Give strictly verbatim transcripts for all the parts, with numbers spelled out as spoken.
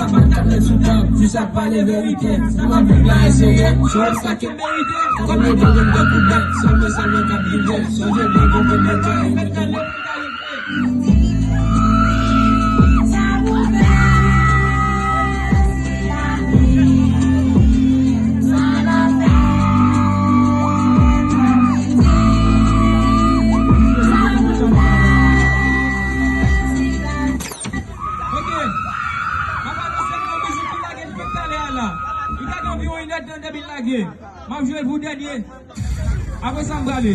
Sa pa t ap met sou tab, jis ap pale verite. Pou anpil la eseye, sou sa ki merite. Kòm yo te vin tankou bèt, sèlman, sèlman k ap vive. Sonje byen konprann yo ka envite lè pou ka leve. Ok. M ap anonse nou yon mizik ki lage depi talè a la. Li ka gen anviwon inèdtan depi l lage. M ap jwe l pou dènye. Apre sa, m prale.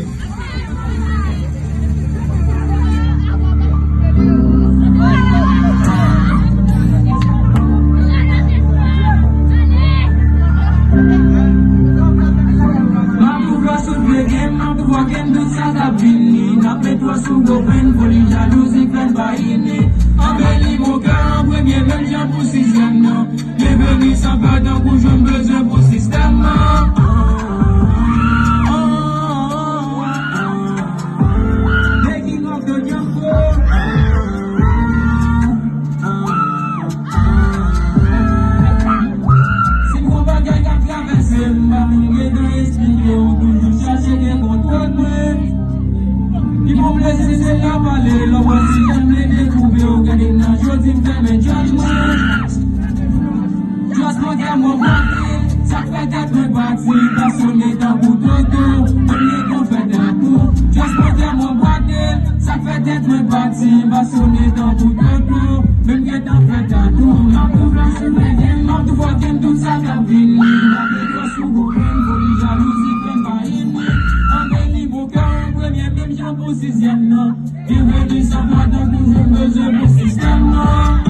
M ap ouvè sou vle gen, m ap ouvè gen tout sa k ap vini. N ap met w sou gwo pen, foli jalouzi fè n pa ini. Anbeli mon kè an premye, menm jan pou sizyèm nan. Byenveni san pè tankou jwenn bezwen pou sistèm nan. The king of the jungle. Si m gon bagay k ap travèse m, m pa menm gentan esplike w, toujou chache gen kontwòl mwen. Pi bon plezi se la pale, lè w wè si m vle detwouve w, gade nan jodi m fèmen djòl mwen. Just mwen kè mwen bwate, sa k fè tèt mwen pati, pasyone tankou toto, mwen gentan fè tatou. Just mwen kè mwen bwate, sa k fè tèt mwen pati, pasyone tankou toto, mwen gentan fè tatou. M ap tou flash sou vle gen, m ap tou fòk gen tout sa k ap vini. M ap met yo sou gwo pen, foli jalouzi fè m pa ini. Anbeli bon kè an premye, menm jan pou sizyèm nan. Byenveni san pè tankou jwenn bezwen pou sistèm nan.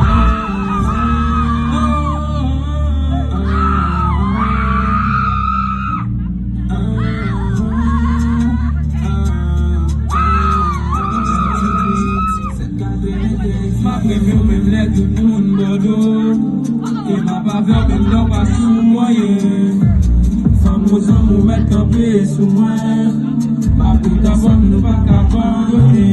M ap renmen w menm lè tout moun bò do. E m ap avè w menm lè w pa sou mwayen. Zanmi w, zanmi w mèt kanpe sou mwen. M ap tout ansanm, nou pa ka abandone.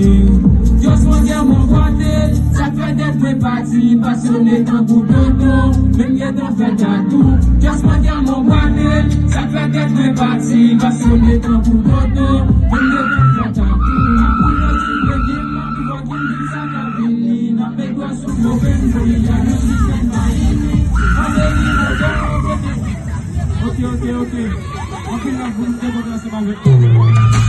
Just mwen kè mwen bwate, sa k fè tèt mwen pati, pasyone tankou toto, menm gentan fè tatou. Just mwen kè mwen bwate, sa k fè tèt mwen pati, pasyone tankou toto, menm gentan fè tatou. Amour yo di mwen gen, m ap viv anpil sa k ap vini. N ap met dwa sou pwoblèm, foli jalouzi fè n pa ini. Anbeli mwen kè mwen bwate. Ok, ok, ok. Anpil love pou nou, te kontan ansanm avèk nou.